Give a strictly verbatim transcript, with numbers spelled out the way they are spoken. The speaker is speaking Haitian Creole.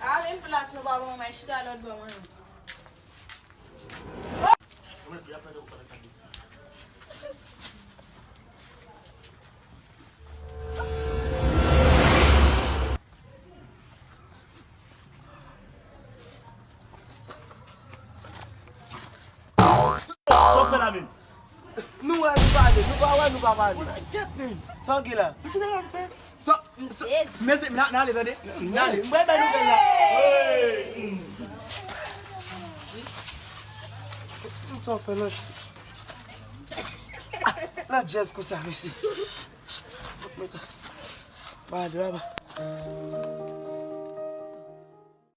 A, menm plas nou pa bon, men chita lòt bò, mwen. Sa w fè la menm? Nou wè, nou pale, nou pa wè, nou pa pale. Sa w gen la? Sa, sa, mesye, n a, n a ale, tande. N a ale. M pral bay nouvèl la. Ti moun sa w fè nan, nan djèz konsa, mesye. Mwen ta, ba de la ba.